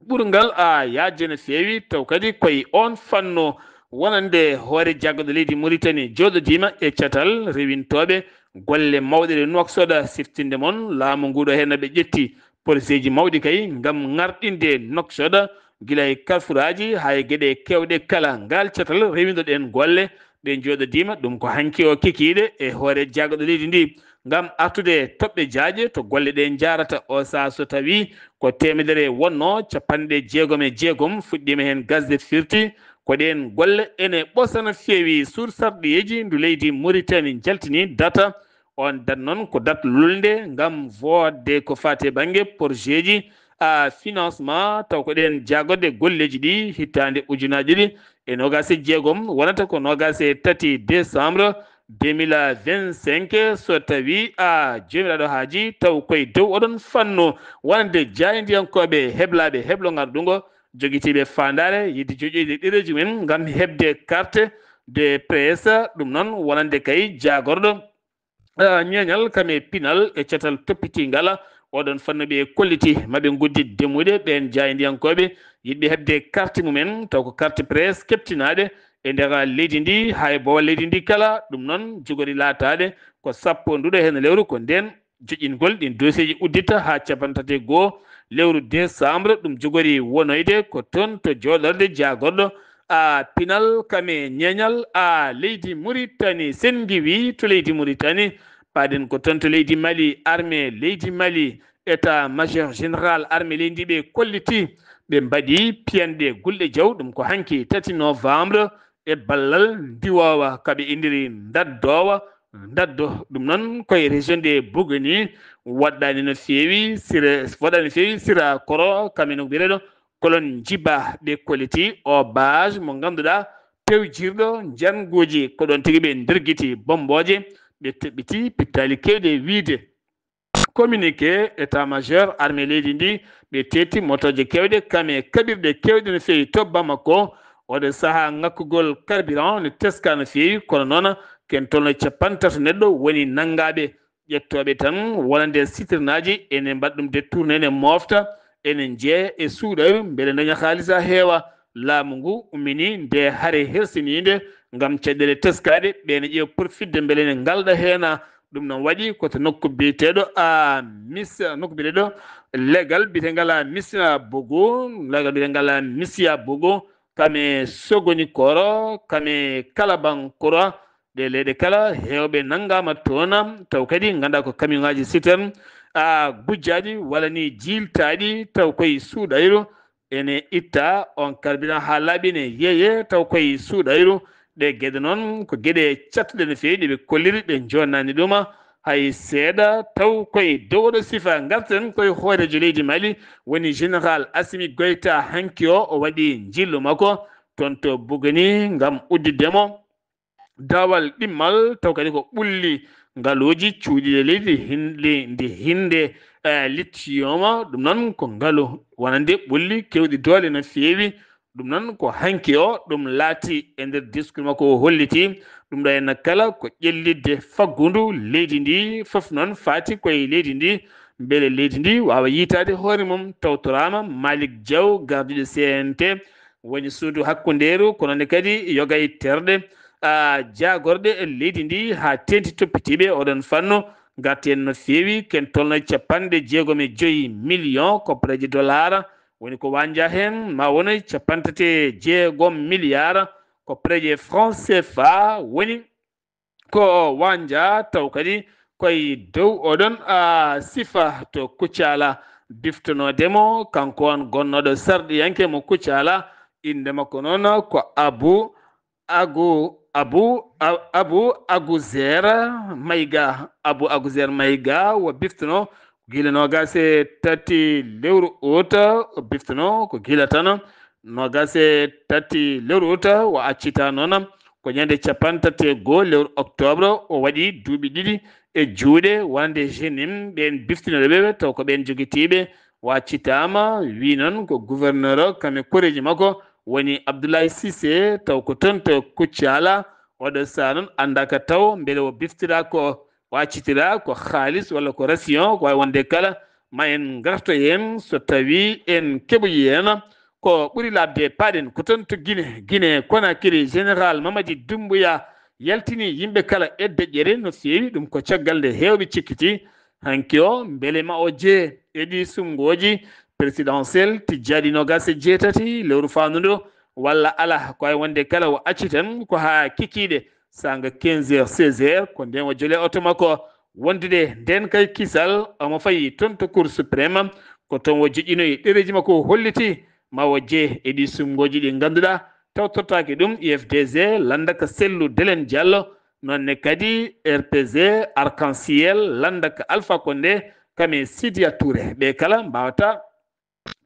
ɓurgal a yaajde no feewi, taw kadi koye on fannu wonande hoore jaagorɗo leydi Muritani jooɗodiima e catal rewintooɓe golle mawɗe ɗe Nouakchott siftinde mon. Laamu ngu ɗo heen ɓe ƴetti porosieji mawɗi kay ngam ŋarɗinde Nouakchott, gila e karfuraaji haa e geɗe keewɗe kala. Ngal catal rewindoɗen golle ɗe jooɗodiima, ɗum ko hanki o kikiiɗe e hoore jaagorɗo leydi ndi ngam artude toɓɓe jaaƴe to golle ɗe njaarata. O sahaa so tawii ko teemedere wonnoo, capanɗe jeegom e jeegom fuɗɗiima heen gasde, firti ko ɗeen golle ene ɓosa no feewi. Suur sarɗiyeeji ndu leydi Muritani njaltini data, on dat noon ko dat lulnde ngam woodde ko faati e bannge porosieji a financement, taw ko ɗeen jaagorɗe golleeji ɗi hitaande ujunaaji ɗiɗi e noogaas e jeegom, wonata ko noogaas e tati décembre deux mille vingt-cinq. So tawii a joomiraaɗo haaji, taw koye dow oɗon fannu wonande jaayndiyankooɓe heblaaɓe heblo ngarɗungo, jogitiiɓe faandaare yiɗde joƴƴoyde ɗereeji mum en ngam heɓde carte de presse, ɗum noon wonande kay jaagorɗo ah, ñeeñal kam e pinal e catal toppitiingal. Oɗon fannu ɓe kolliti ma ɓe nguddit demuɗe ɓeen jaayndiyankooɓe yiɗɓe heɓde carte mum en, taw ko carte presse keɓtinaaɗe e nder leydi ndi, haa e boowal leydi ndi kala. Ɗum noon jogori laataade ko sappo nduɗo heen lewru, ko ndeen joƴƴingol ɗin dossier ji uddita haa capanɗe tati e goo lewru décembre. Ɗum jogori wonoyde ko toon to jooɗorde jaagorɗo a pinal kam e ñeeñal a leydi Muritani. Sen ngiwii to leydi Muritani, paaɗen ko toon to leydi Mali, armée leydi Mali, état major général armée leydi ndi ɓe kolliti, ɓe mbaɗi piyanɗe gulɗe jaw, ɗum ko hanki tati novembre, e ballal ndiwoowa ka ɓe inniri Ndaddoowa, Ndaddo. Ɗum noon koye région de Bougouni, waɗɗaani no feewi sira, waɗɗaani no feewi sira koro, kam e no mbiyereɗo Kolon Jiba ɓe kolliti o base mo ngannduɗaa pewjirɗo njannguuji. Ko ɗoon tigi ɓe ndergiti bommbooje, ɓe toɓɓiti pittaali keewɗi e wiyde. Communiqué état major armée leydi ndi, ɓe teeti motooje keewɗe kam e kaɓirɗe keewɗe no feewi to Bamako. Oɗo sahaa ŋakkugol carburant ne teskaa no feewi, kono noon ken tolno capanɗe tato neɗɗo woni nanngaaɓe. Ƴettooɓe tan wonande siternaaji ene mbaɗa ɗum détourné, ene moofta, ene njeeya e suuɗayru mbele ndaña haalisa heewa. Laamu ngu ummini nde hare hersiniinde ngam caɗeele teskaaɗe, ɓe ne ƴeewa profitde mbele ne ngalda heena. Ɗum noon waɗi ko to nokku biyeteeɗo a mis, nokku biyeteeɗo legal biyeteengal a Misia Bogo, legal biyeteengal a Misia Bogo, kame Sogonikoro, kame Kalabankoro, ɗe leyɗe kala heewɓe nanngaama toon, taw kadi nganndaa ko kamiyuŋaaji sitern a gujjaaɗi walla ni jiiltaaɗi, taw koye suuɗayru ene itta on carburant haa laaɓi, ne yeeye taw koye suuɗayru. Ɗe geɗe noon ko geɗe cattuɗe no feewi, ɗe ɓe kolliri, ɓe joonnaani ɗum hay seeɗa, taw koye dow oɗo sifa. Ngarten koye hooreejo leydi Mali, woni général Assimi Goïta. Hanki o, o waɗi njillu makko toon to Buguni ngam udditde mo daawal ɗimmal, taw kadi ko ɓulli ngaluuji cuuɗiiɗe leydi hin-, ndi, ndi hinde, eh, lithium. Ɗum noon ko ngalu wonande ɓulli keewɗi doole no feewi. Ɗum noon ko hanki o ɗum laati e nder discours makko o holliti. Ɗum ɗo henna kala ko ƴellitde faggundu leydi ndi, fof noon faati koye leydi ndi. Mbele leydi ndi waawa yiytaade hoore mum tawtoraama. Malick Diaw, gardiiɗo C N T, woni suudu hakkundeeru, kono ne kadi yoga e terɗe, a, jaagorɗe leydi ndi haa teeŋti toppitiiɓe oɗon fannu. Ngarti en no feewi, ken tolno e capanɗe jeegom e joyi million koppareeji dollar, woni ko wanja heen, ma wona e capanɗe tati e jeegom milliard koppareeji franc C F A woni ko wanja, taw kadi koye dow oɗon a sifa to Kuccala. Biftonooɗo mo, kanko on gonnooɗo sarɗiyanke mo Kuccala, innde makko noon ko Abu Agu, Abu, A-, Abu Aguzer Mayga, Abu Aguzer Mayga, wo biftuno gila noogaas e tati lewru ut, o biftuno ko gila tan noogaas e tati lewru ut, o accita noon ko ñande cappanɗe tati e goo lewru octobre, o waɗi duuɓi ɗiɗi e juuɗe wonande jenim, ɓeen biftinooɓe ɓe, taw ko ɓeen jogitiiɓe, o accitaama, wi noon ko gouverneur o, kam e koreeji makko, woni Abdoulaye Cissé, taw ko toon to Kuccala. Oɗo saha noon anndaaka taw mbele o biftira ko, o accitira ko haalis walla ko ration, ko waawi wonde kala. Ma en ngarto heen so tawii en keɓoyi heen. Ko ɓuri laaɓde, paaɗen ko toon to Gine, Gine Konakiri, Général Mamadi Doumbouya yaltini yimɓe kala e deƴƴere no feewi. Ɗum ko caggal nde heewɓe cikkiti hanki o, mbele ma o jee e ɗi suɓngooji présidentielle tijjaaɗi noogaas e jeetati lewru faandu ndu, walla alaa, ko waawi wonde kala o acci tan ko haa kikiiɗe, saanga quinze heures, seize heures, ko ndeen o jole oto makko. Wondude ndeen kay kisal, omo fayi toon to Cour suprême, ko toon o joƴƴinoyi ɗereeji makko, o holliti ma o jee e ɗi suɓngooji ɗi ngannduɗaa tawtortaake ɗum U F D G, lannda ka Cellou Dalein Diallo, noon ne kadi R P G, Arc-en-Ciel, lannda ka Alpha Condé, kam e Sidya Touré. Ɓe kala mbaawata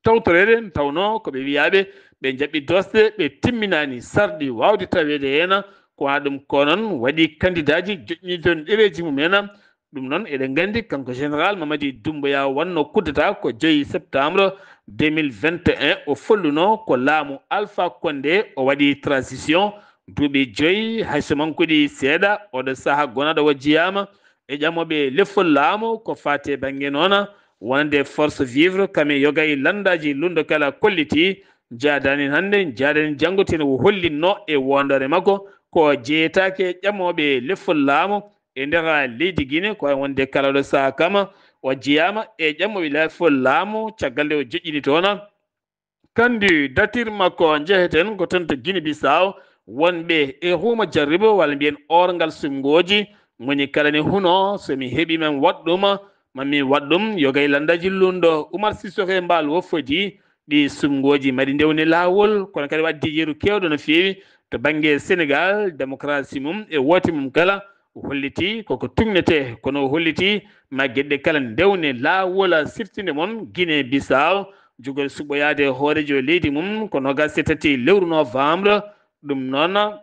tawtoreede, tawnoo ko ɓe wiyaaɓe ɓe njaɓɓi doosɗe, ɓe timminaani sarɗi waawde taweede heen. Ko haa ɗum ko noon waɗi kandidaaji joƴƴini toon ɗereeji mum en. Ɗum noon eɗen nganndi kanko Général Mamadi Doumbouya wonnoo kuddata ko joyi septembre deux mille vingt et un, o follunoo ko laamu Alpha Condé, o waɗi transition duuɓi joyi, hay so mankuɗi seeɗa, oɗo saha gonaɗo o jeyaama e ƴamooɓe lefol laamu ko faati e bannge noon wonande force vivre, kam e yoga e lanndaaji lunndo kala kolliti, njaadaani hannde, njaadaani janngo, tene o hollinnoo e woondoore makko ko jeyetaake e ƴamooɓe lefol laamu e nder leydi Gine, ko wayi wonde kala ɗo saha kam o jeyaama e ƴamooɓe lefol laamu, caggal nde o joƴƴini toon candidature makko. Njeheten ko toon to Guinée Bissau, wonɓe e huuma jarribo, walla mbiyen oorngal suɓngooji, moni kala ne huno, so mi heɓi ma mi waɗ ɗum, ma mi waɗ ɗum, yoga e lanndaaji lunndo. Oumar Sissoké Embaló o fodi ɗi suɓngooji, maɗi ndewni laawol, kono kadi o addi yeru keewɗo no feewi to bannge Senegaal, démocratie mum e woote mum kala. O holliti koko tugnetee, kono o holliti ma geɗe kala ndewne laawol siftinde mon Guinée Bissau, jogori suɓɓoyaade hooreejo leydi mum ko noogaas e tati lewru novembre. Ɗum noon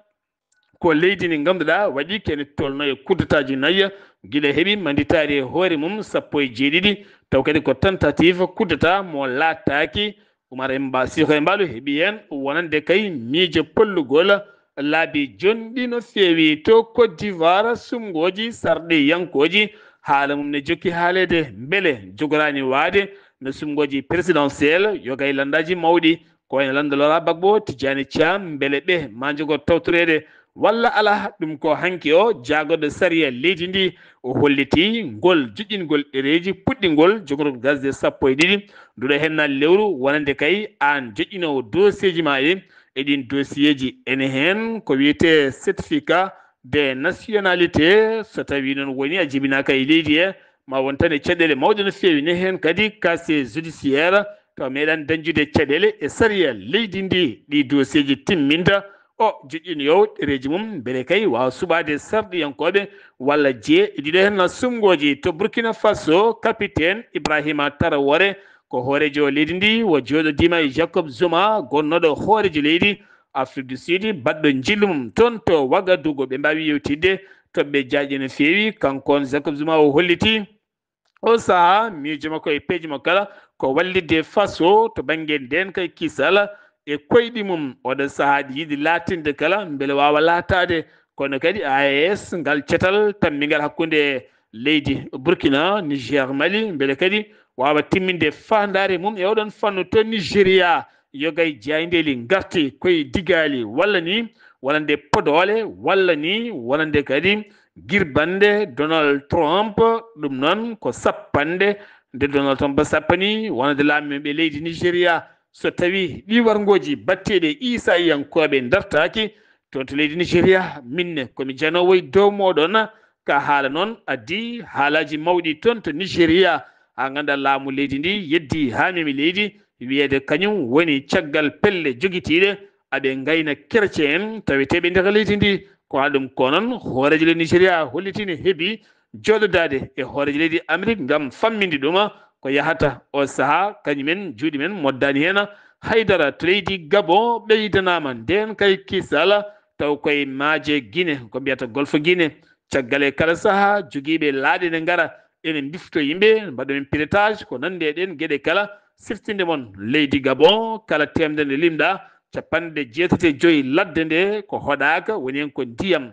ko leydi ndi ngannduɗaa waɗi kene tolno e kuddataaji nayi gila heɓi manditaari e hoore mum sappo e jeeɗiɗi, taw kadi ko tentative kuddata mo laattaaki. Oumar Emba-, Sissoké Embaló heɓi heen wonande kay miijo pollugol laabi jonɗi no feewi to Côte d'Ivoire, suɓngooji sarɗiyankooji, haala mum ne jokki haaleede, mbele jogoraani waade no suɓngooji présidentielle, yoga e lanndaaji mawɗi, ko wayno lanndo Laurent Gbagbo, Tidjani Thiam, mbele ɓe ma njogo tawtoreede walla alaa. Ɗum ko hanki o jaagorɗo sariya leydi ndi, o holliti ngol joƴƴingol ɗereeji puɗɗingol jogorgol gasde sappo e ɗiɗi. Nduɗo henna lewru wonande kay aan joƴƴinoowo dossier ji ma ɗi, e ɗin dossier ji ene heen ko wiyetee certificat de nationalité, so tawii noon woni a jibinaaka e leydi he, ma won tan e caɗeele mawɗe no feewi. Ne heen kadi casier judiciaire, taw meeɗan dañjude caɗeele e sariya leydi ndi, ɗi dossier ji timminta. O joƴƴini yo ɗereeji mum, mbele kay waawa suɓaade sarɗiyankooɓe walla jeye e ɗiɗo heen suɓngooji. To Burkina Faso, capitaine Ibrahima Traoré ko hooreejo leydi ndi, o jooɗodiima e Jacob Zuma, gonnooɗo hooreejo leydi Afrique du Sud, baɗɗo njillu mum toon to Ouagadougou. Ɓe mbaawi yewtidde toɓɓe jaajɗe no feewi. Kanko on Jacob Zuma o holliti oo sahaa miijo makko e peeje makko kala ko wallitde Faso to bannge ndeenka e kisal e koyɗi mum. Oɗo sahaa ɗi yiɗi laatinde kala mbele waawa laataade. Kono kadi A E S, ngal catal tammingal hakkunde leydi Burkina, Niger, Mali, mbele kadi waawa timminde faandaare mum e oɗon fannu to Nigeria. Yoga e jaayndeeli ngarti koye digaali walla ni wonande podoole walla ni wonande kadi girbannde Donald Trump. Ɗum noon ko sappannde nde Donald Trump sappani wonande laamiiɓe leydi Nigeria. So tawii ɗii warngooji batteeɗi e Iisaayankooɓe ndartaaki toon to leydi Nigeria, minne ko mi janoowo e dow mooɗon. Ka haala noon addi haalaaji mawɗi toon to Nigeria, haa ngannda laamu leydi ndi yeddi haa memi leydi, wiyeede kañum woni caggal pelle jogitiiɗe aɓe ngayna kerce en taweteeɓe nder leydi ndi. Ko haa ɗum ko noon hooreejo leydi Nigeria holliti ne heɓi jooɗodaade e hooreejo leydi Amérique ngam famminde ɗum ko yahata o sahaa. Kañumen juuɗe men moddaani heen haydara. To leydi Gabon ɓeydanaama ndeen kay kisal, taw koye maaje Guinée, ko mbiyata Golfe Guinée. Caggal e kala sahaa, jogiiɓe laaɗe ne ngara ene mbifto yimɓe, mbaɗa men pilotage ko nandi e ɗeen geɗe kala. Siftinde mon leydi Gabon, kala teemedere nde limɗa, capanɗe jeetati e joyi ladde nde ko hoɗaaka, woni heen ko ndiyam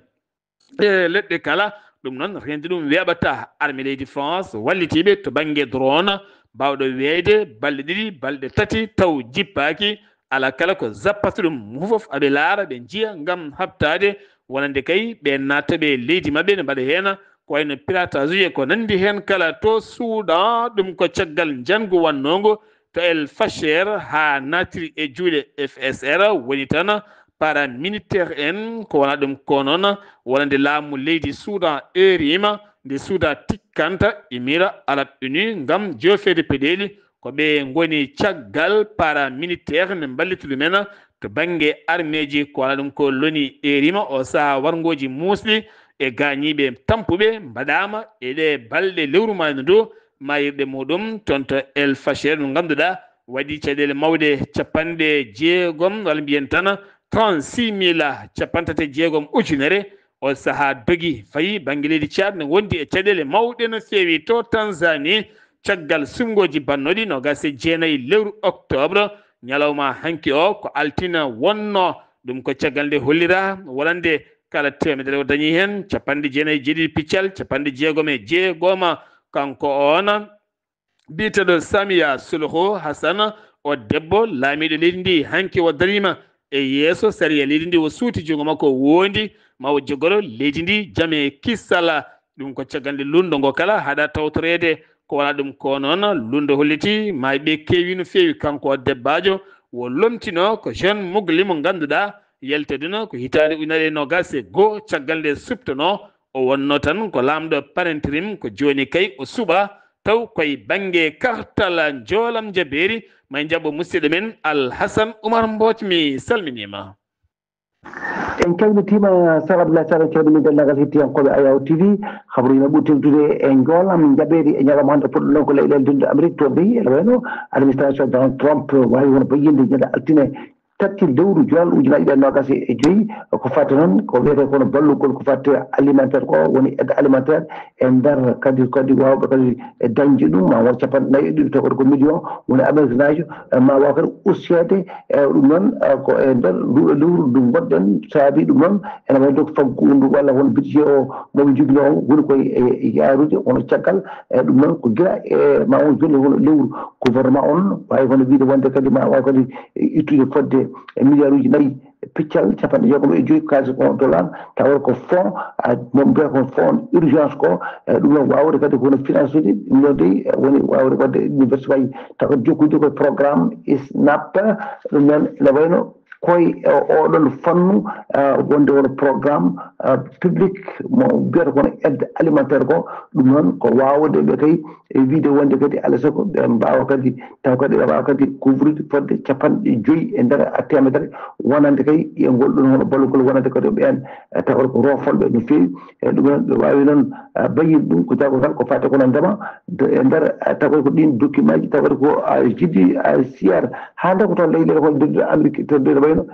e leɗɗe kala. Ɗum noon, reendi ɗum weeɓata. Armée leydi France wallitiiɓe to bannge drone baawɗo weeyde balɗe ɗiɗi, balɗe tati taw jippaaki. Alaa kala ko zappata ɗum, mo fof aɓe laara, ɓe njiya ngam haɓtaade wonande kay ɓe naatata ɓe leydi maɓɓe, ne mbaɗa heen ko wayno piratage uji e ko nanndi heen kala. To Soudan, ɗum ko caggal njanngu wannoongo to El Fasher haa naatiri e juuɗe F S R, woni tan paramilitaire en, ko wona ɗum ko noon wonande laamu leydi Soudan heeriima, nde Soudan tikkanta imira Arab Uni ngam joofeede peɗeeli. Ko ɓe ngoni caggal paramilitaire ne mballita ɗumen to bannge armeeji, ko wona ɗum ko loni heeriima o sahaa warngooji muusɗi e gaañiiɓe tampuɓe mbaɗaama e ɗe balɗe lewru maayno ndu. Maayirɗe muɗum toon to El Fasher, no ngannduɗaa waɗi caɗeele mawɗe capanɗe jeegom, walla mbiyen tan trente-six mille, capanɗe tati e jeegom ujunere. O sahaa dogi fayi bannge leydi Tchad, ne wondi e caɗeele mawɗe no feewi to Tanzanie, caggal suɓngooji bannoɗi noogaas e jeenayi lewru octobre. Ñalawma hanki o ko altine wonno. Ɗum ko caggal nde hollira wonande kala teemedere o dañi heen capanɗe jeenayi e jeeɗiɗi piccal, capanɗe jeegom e jeegom. Kanko on biyeteeɗo Samia Suluhu Hassan, o debbo laamiiɗo leydi ndi, hanki o dariima e yeeso sariya leydi ndi, o suuti junngo makko woondi ma o jogoro leydi ndi jam e kisal. Ɗum ko caggal nde lundo ngo kala haɗa tawtoreede. Ko wona ɗum ko noon, lundo holliti ma ɓe keewi no feewi. Kanko o debbaajo o lomtino ko jeune mugli mo ngannduɗaa yalteduna ko hitaande ujunere e noogaas e goo, caggal nde suptono o wonno tan ko laamɗo par intérim, ko jooni kay o suɓa taw koye bannge kartal. Njoolam jabeeri, may njaɓɓo musidɗo men Alhasan Umar Mbooc, mi salminiima. En calmitiima Sar Abdoulaye Sar, en calmini denndaangal hettiyankooɓe Ayaw T V. Habru ina ɓuri tewtude e njoolam jabeeri e ñalawma hannde puɗɗo ɗon ko leyɗeele denduɗe Amérique to beyi ene wayno administration Donald Trump waawi won bayyinde ñande altine tati lewru juin ujunaaji ɗiɗi e noogaas e joyi. Ko fati noon ko wiyetee kono ballugol ko fati alimentaire ko woni aide alimentaire e nder kadi kadi waawɓe kadi e dañde ɗum ma won capanɗe nayi e ɗiɗi taw kadi ko million woni américainaajo ma waaw kadi usteede. E ɗum noon ko e nder nduɗo lewru ndu ngonɗen saabi ɗum noon ene wayde ko faggudu walla won budget o moɓe joginoo o woni koye e yaarude won caggal. E ɗum noon ko gila e ma won jolle won lewru gouvernement on waawi hono wiide wonde kadi ma waaw kadi ittude fodde e milliard uji nayi piccal capanɗe jeegom e joyi kalis on dollar tawa ko fonds a mbiyata ko fonds urgence ko. E ɗum noon waawde kadi kono finance uji ɗum noon dey woni waawde wadde université aji tawa kadi jokkude ko programme isnap. Ɗum noon ene wayno koye oɗon fannu wonde won programme public mo mbiyata kono aide alimentaire ko ɗum noon ko waawde ɓe kay e wiide wonde kadi alaa sago ɓe mbaawa kadi taw kadi ɓe mbaawa kadi couvrude fodde capanɗe joyi e nder teemedere wonande kay e ngol ɗon hono ballugol wonande kadi ɓeen tawa ko roofolɓe no feewi. E ɗum noon ɓe waawi noon bayyinde ɗum ko jago tan ko fate kono ndema e nder tawa ko ɗin document ji tawa ko jiɗi siyar haa nde ko toon leyɗeele ko denduɗe Amérique to nde wayno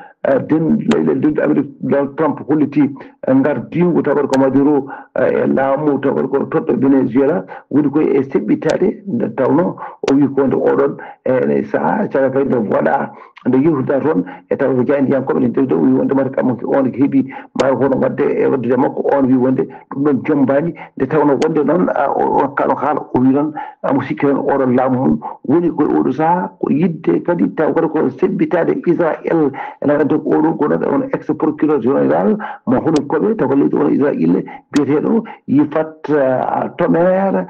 den leyɗeele denduɗe Amérique Donald Trump holliti ngardiingu tawata ko Maduro e laamu tawata ko toɗɗo Venezuela woni koye e seɓɓitaade nde tawnoo o wii ko nde oɗon e sahaa caka kadi nde waɗa nde yewtida toon e tawa ko jaayndiyankooɓe ne dewde o wii wonde mata kam on ko heɓi mbaɗa kono waɗde e waɗdude makko on wii wonde ɗum ɗon jombani nde tawnoo wonde noon kala haala o wii noon amo sikki noon oɗon laamu mum woni koye oɗo sahaa ko yidde kadi taw kadi ko seɓɓitaade Israel Ene waɗi ko oɗo gonoɗo on ex procureur général mo hunukoɓe taw ko leydi on Israël biyeteɗo Yifat Tomer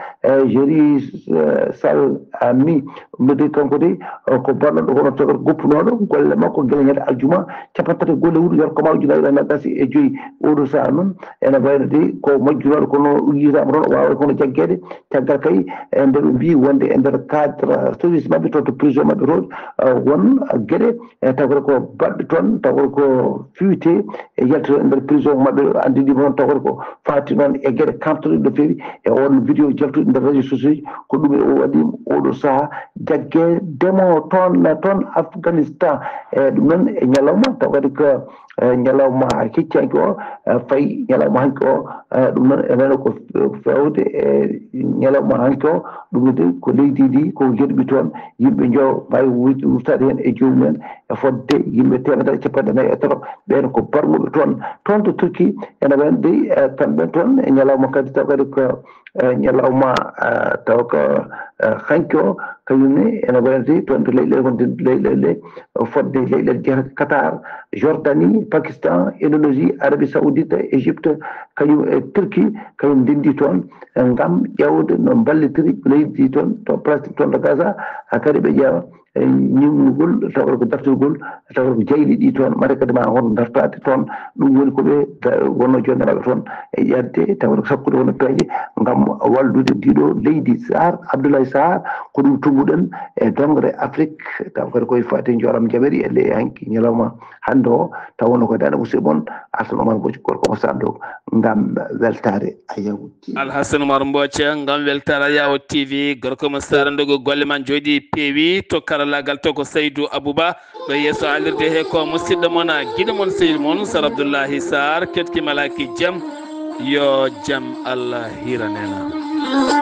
Jerisal Ami. Mbeɗe kanko de ko bannoɗo kono tawata goppunoɗo golle makko gila ñande aljuma capantato golle wuɗu yorko ma ujunaaji ɗiɗi e nogas e joyi. Oɗo saha noon ene wayno de ko majjunoɗo kono yiyatama toon o wawa kono jaggede. Caggal kay e nde ɓe mbi wonde e nder cadre service maɓɓe to to prison maɓɓe to won gueɗe e tawata ko baɗɗe toon tawata ko fuite e yaltito e nder prison maɓɓe o andinima toon tawata ko fati noon e gueɗe kamtoɗe no fewi e on vidéo jaltuɗe nder réseau sociaux ji. Ko ɗum o waɗi oɗo saaha jagge demo toon toon Afghanistan. E ɗum noon e ñalawma taw kadi ko ñalawma heccanke o fayi ñalawma hanki o. Ɗum noon enene ko fewde e ñalawma hanki o. Ɗum noon ko leydi ndi ko yerɓi toon yimɓe jo mbawi wurtade hen e jomumen e fodde yimɓe temedere capanɗe nayi e tato ɓen ko barmuɓe toon toon to turki. Ene wayno dey kamɓe toon e ñalawma kadi taw kadi ko ñalawma taw ko hanki o kañumne ene wayno dey toon to leyɗele wonde leyɗele fodde leyɗele jeetati qatar, jordanie, pakistan, indonésie, arabie saoudite, égypte, kañum e turki kañum ndendi toon ngam ƴewde no mballitiri leydi toon to palestine toon to gaza. Ha kadi ɓe ƴeewa ñinnugol tawata ko dartugol tawata ko jayli ɗi toon mate kadi ma hono dartaade toon. Ɗum woni ko ɓe wonno jonnanaaɓe toon e ƴadde tawata ko sakkude wonno peeje ngam wallude ndiɗo leydi sar abdoulaye sar. Ko ɗum tumbuɗen e dongre afrique taw kadi koye fati joram jaɓeri e ley hanki ñalawma hannde o. Taw wonno ko dane musidɗo mon artan omar boji gorko mo sando ngam weltare a yawti. Alhassan Umar Mboca ngam weltara yawo T V gorko mo sara ndogo golle man joɗi peewi to karallagal to ko Seydou Abouba. Ɗo yeeso alirde he ko musidɗo mon a giɗo mon sehil mon sar abdoullahi sar ketki malaki jam. Yo jam allah hiranena.